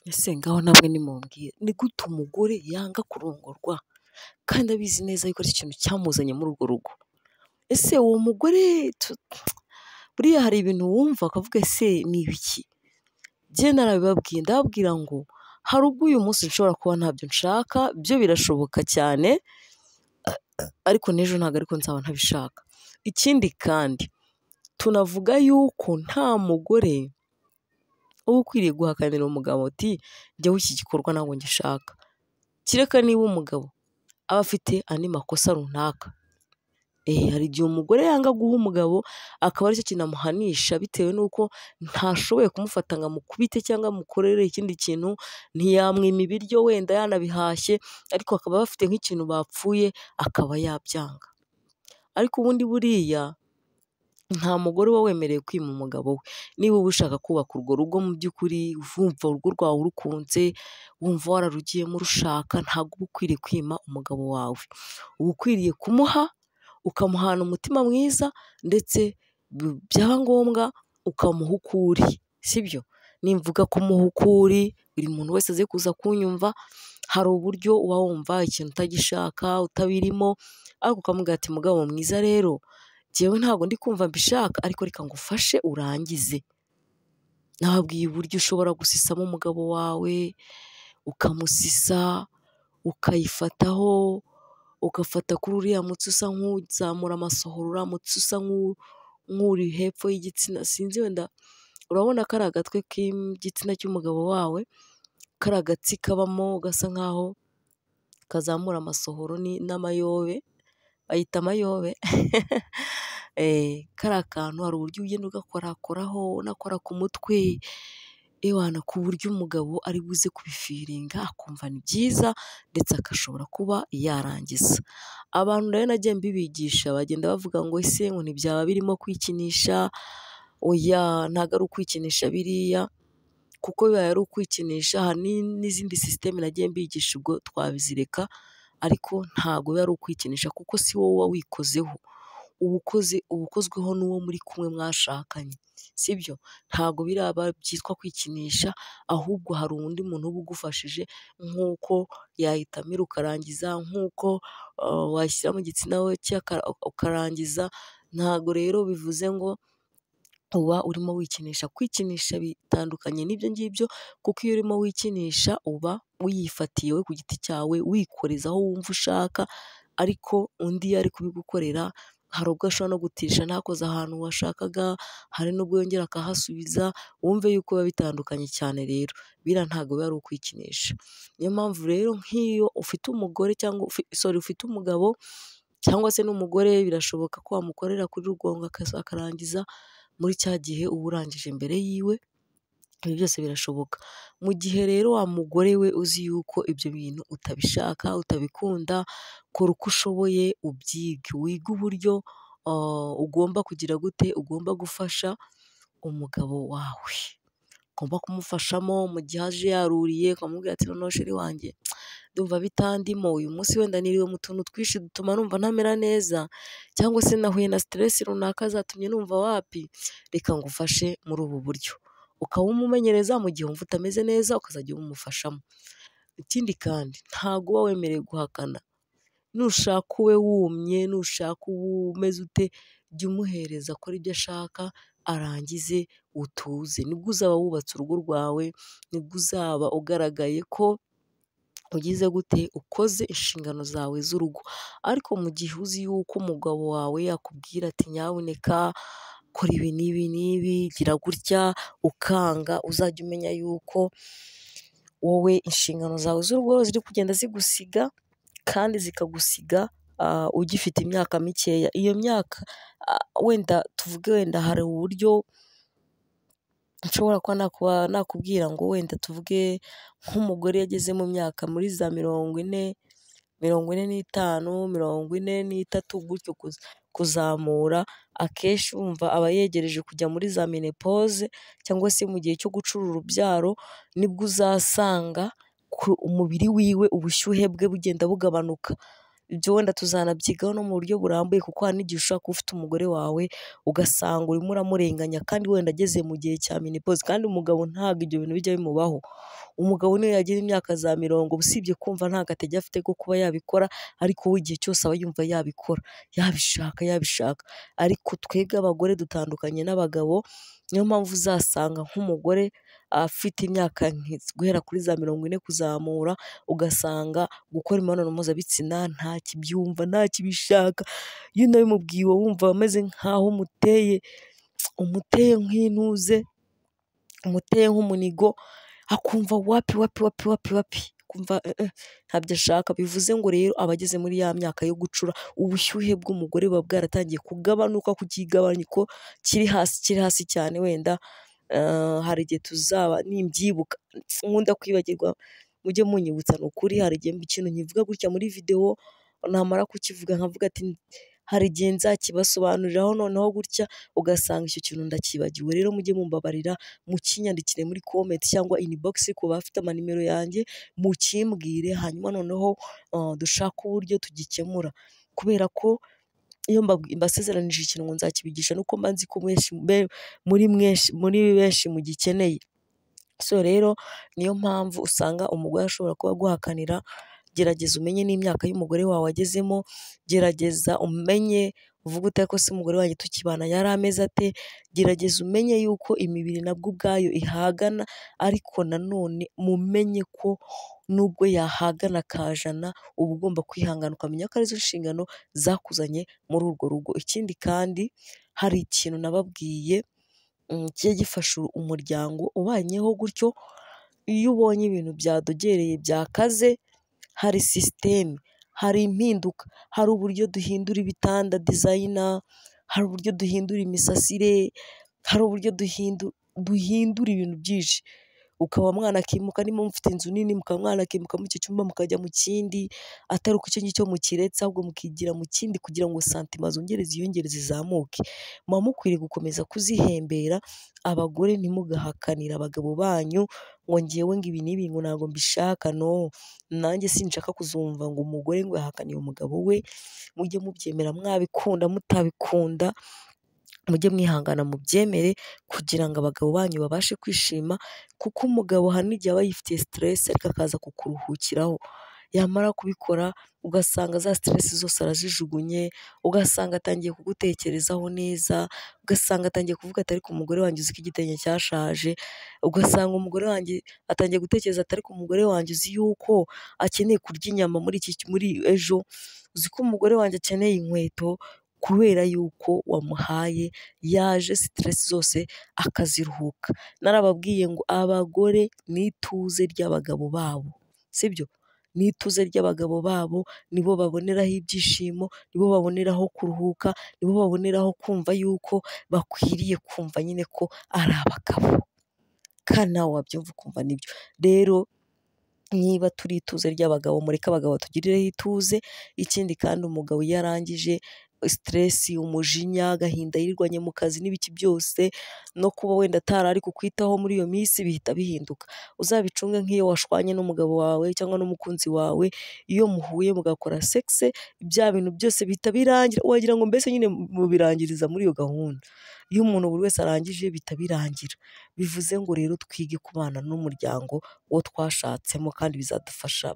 Ese ngaho namwe nimumbwire, ni gute umugore yanga kurongorwa kandi abizi neza yuko ari ikintu cyamuzanye muri urwo rugo? Ese uwo mugore, buriya hari ibintu wumva ukavuga ese ni ibiki? Njye narabibabwiye ndababwira ngo hari ubwo uyu munsi nshobora kuba ntabyo nshaka, byo birashoboka cyane, ariko n'ejo ntabwo ariko nzaba ntabishaka. Ikindi kandi tunavuga yuko nta mugore uba ukwiriye guhakanira umugabo uti njyewe iki gikorwa ntabwo ngishaka, kereka niba umugabo aba afite andi makosa runaka. Hari igihe umugore yanga guha umugabo akaba aricyo kintu amuhanisha bitewe n'uko ntashoboye kumufata ngo amukubite cyangwa amukorere ikindi kintu, ntiyamwima ibiryo wenda yanabihashye, ariko akaba bafite nk'ikintu bapfuye akaba yabyanga. Ariko ubundi buriya nta mugore uba wemerewe kwima umugabo we. Niba uba ushaka kubaka urwo rugo mu by'ukuri wumva urugo rwawe urukunze, wumva wararugiyemo urushaka, ntabwo uba ukwiriye kwima umugabo wawe. Uba ukwiriye kumuha, ukamuhana umutima mwiza ndetse byaba ngombwa ukamuha uko uri, sibyo? Nimvuga kumuha uko uri, buri muntu wese aze kuza kunyumva, hari uburyo uba wumva ikintu utagishaka, utabirimo, ariko ukamubwira ati mugabo mwiza rero, njyewe ntabwo ndi kumva mbishaka ariko reka ngufashe urangize. Nababwiye uburyo ushobora gusisamo umugabo wawe, ukamusisa, ukayifataho, ugafata kuri uriya mutsi usa nk'uzamura amasohoro, uriya mutsi usa nk'uri hepfo y'igitsina, sinzi wenda urabona kariya agatwe k'igitsina cy'umugabo wawe, kariya gatsi kabamo gasa nkaho kazamura amasohoro n'amayobe, bayita amayobe, kariya kantu hari uburyo ugenda ugakorakoraho, unakora ku mutwe, ewana ku buryo umugabo ari buze kubifiringa akumva ni byiza ndetse agashobora kuba yarangiza. Abantu rero nagiye mbibigisha bagenda bavuga ngo ese ngo ntibyaba birimo kwikinisha, oya ntabwo ari ukwikinisha biriya, kuko bibaye ari ukwikinisha hari n'izindi sisiteme nagiye mbigisha ubwo twabizireka, ariko ntabwo biba ari ukwikinisha kuko si wowe uba wikozeho, uba ukozweho n'uwo muri kumwe mwashakanye, sibyo? Ntabwo biraba byitwa kwikinisha, ahubwo hari undi muntu uba ugufashije nk'uko yahitamira ukarangiza, nk'uko washyira mu gitsina we ukarangiza, ntabwo rero bivuze ngo uba urimo wikinisha. Kwikinisha bitandukanye n'ibyo ngibyo, kuko iyo urimo wikinisha uba wiyifatiye wowe ku giti cyawe, wikoreza aho wumva ushaka, ariko undi iyo ari kubigukorera hari ubwo ashobora no gutisha ntakoze ahantu washakaga, hari n'ubwo yongera akahasubiza, wumve yuko biba bitandukanye cyane rero, biriya ntabwo biba ari ukwikinisha. Niyo mpamvu rero nk'iyo ufite umugore cyangwa sorry ufite umugabo cyangwa se n'umugore, birashoboka ko wamukorera kuri rugongo akarangiza muri cya gihe uba urangije mbere yiwe, ibi byose birashoboka. Mu gihe rero wa mugore we uzi yuko ibyo bintu utabishaka, utabikunda, kora uko ushoboye ubyige, wige uburyo ugomba kugira gute, ugomba gufasha umugabo wawe, ugomba kumufashamo mu gihe aje yaruriye, ukamubwira ati noneho sheri wanjye ndumva bitandimo, uyu munsi wenda niriwe mu tuntu twinshi dutuma numva ntamera neza, cyangwa se nahuye na stress runaka zatumye numva wapi, reka ngufashe muri ubu buryo. Ukaba umumenyereza mu gihe wumva utameze neza ukazajya ubimufashamo. Ikindi kandi ntabwo uba wemerewe guhakana, nushaka ube wumye, nushaka ube umeze ute, jya umuhereza akore ibyo ashaka arangize utuze, nibwo uzaba wubatse urugo rwawe, nibwo uzaba ugaragaye ko ugize gute, ukoze inshingano zawe z'urugo. Ariko mu gihe uzi yuko umugabo wawe yakubwira ati nyabuneka kora ibi n'ibi n'ibi, gira gutya, ukanga, uzajya umenya yuko wowe inshingano zawe z'urugo ziri kugenda zigusiga kandi zikagusiga ugifite imyaka mikeya. Iyo myaka wenda tuvuge wenda hari uburyo nshobora kuba nakubwira ngo wenda tuvuge nk'umugore yageze mu myaka muri za 40, 45, 43 gutyo kuzamura, akenshi wumva aba yegereje kujya muri za menopause cyangwa se mu gihe cyo gucura urubyaro, nibwo uzasanga umubiri wiwe ubushyuhe bwe bugenda bugabanuka. Ibyo wenda tuzanabyigaho no mu buryo burambuye, kuko hari n'igihe ushobora kuba ufite umugore wawe ugasanga urimo uramurenganya kandi wenda ageze mu gihe cya menopause, kandi umugabo ntabwo ibyo bintu bijya bimubaho. Umugabo niyo yagira imyaka za 40, usibye kumva nta gatege afite ko kuba yabikora, ariko we igihe cyose aba yumva yabikora, yabishaka yabishaka. Ariko twebwe abagore dutandukanye n'abagabo, niyo mpamvu uzasanga nk'umugore afite imyaka guhera kuri za 40 kuzamura, ugasanga gukora imibonano mpuzabitsina ntakibyumva, ntakibishaka, iyo unabimubwiye uba wumva ameze nk'aho umuteye nk'intuze, umuteye nk'umunigo, akumva wapi wapi wapi wapi wapi, akumva ntabyo ashaka. Bivuze ngo rero aba ageze muri ya myaka yo gucura, ubushyuhe bw'umugore buba bwaratangiye kugabanuka ku kigabaniko kiri hasi, kiri hasi cyane. Wenda hari igihe tuzaba, nimbyibuka nkunda kwibagirwa, mujye munyibutsa ni ukuri, hari igihe ikintu nkivuga gutya muri videwo, namara kukivuga nkavuga ati hari igihe nzakibasobanuriraho noneho gutya, ugasanga icyo kintu ndakibagiwe. Rero mujye mumbabarira, mukinyandikire muri comment cyangwa inbox ku bafite amanimero yanjye, mukimbwire, hanyuma noneho dushake uburyo tugikemura. Kubera ko iyo mbasezeranije ikintu ngo nzakibigisha, nuko mba nzi ko muri benshi mugikeneye. So rero niyo mpamvu usanga umugore ashobora kuba aguhakanira. Gerageza umenye n'imyaka y'umugore wawe agezemo, gerageza umenye uvuge uti ariko se umugore wanjye tukibana yari ameze ate, gerageza umenye yuko imibiri nabwo ubwayo ihagana, ariko nanone mumenye ko nubwo yahagana akajana, uba ugomba kwihangana ukamenya ko arizo nshingano zakuzanye muri urwo rugo. Ikindi kandi hari ikintu nababwiye kijya gifasha umuryango ubanyeho gutyo, iyo ubonye ibintu byadogereye byakaze, hari sisiteme, hari impinduka, hari uburyo duhindura ibitanda dizayina, hari uburyo duhindura imisasire, hari uburyo duhindura ibintu byinshi. Ukaba mwanakimuka, niba mufite inzu nini mukaba mwanakimuka muri icyo cyumba mukajya mu kindi, atari uko icyo ngicyo mukiretse ahubwo mukigira mu kindi, kugira ngo santima zongere ziyongere zizamuke. Muba mukwiriye gukomeza kuzihembera. Abagore ntimugahakanire abagabo banyu ngo njyewe ngo ibi n'ibi ngo ntabwo mbishaka, no nanjye sinshaka kuzumva ngo umugore ngo yahakaniye umugabo we. Mujye mubyemera mwabikunda mutabikunda, mujye mwihangana mubyemere, kugira ngo abagabo banyu babashe kwishima, kuko umugabo hari n'igihe aba yifitiye stress ariko akaza kukuruhukiraho, yamara kubikora ugasanga za stress zose arazijugunye, ugasanga atangiye kugutekerezaho neza, ugasanga atangiye kuvuga ati ariko umugore wanjye uzi ko igitenge cyashaje, ugasanga umugore wanjye atangiye gutekereza ati ariko umugore wanjye uzi yuko akeneye kurya inyama muri ejo, uzi ko umugore wanjye akeneye inkweto, kubera yuko wamuhaye yaje stress zose akaziruhuka. Narababwiye ngo abagore ni ituze ry'abagabo babo, sibyo? Ni ituze ry'abagabo babo, nibo baboneraho ibyishimo, nibo baboneraho kuruhuka, nibo baboneraho kumva yuko bakwiriye kumva nyine ko ari abagabo, kandi nawe wabyumva ukumva nibyo. Rero niba turi ituze ry'abagabo, mureke abagabo batugirireho ituze. Ikindi kandi umugabo iyo arangije stress, umujinya, agahinda yirirwanye mu kazi n'ibiki byose, no kuba wenda atari ari kukwitaho muri iyo minsi, bihita bihinduka. Uzabicunge nk'iyo washwanye n'umugabo wawe cyangwa n'umukunzi wawe, iyo muhuye mugakora sex, bya bintu byose bihita birangira, wagira ngo mbese nyine mubirangiriza muri iyo gahunda. Iyo umuntu buri wese arangije bihita birangira. Bivuze ngo rero twige kubana n'umuryango wo twashatsemo, kandi bizadufasha.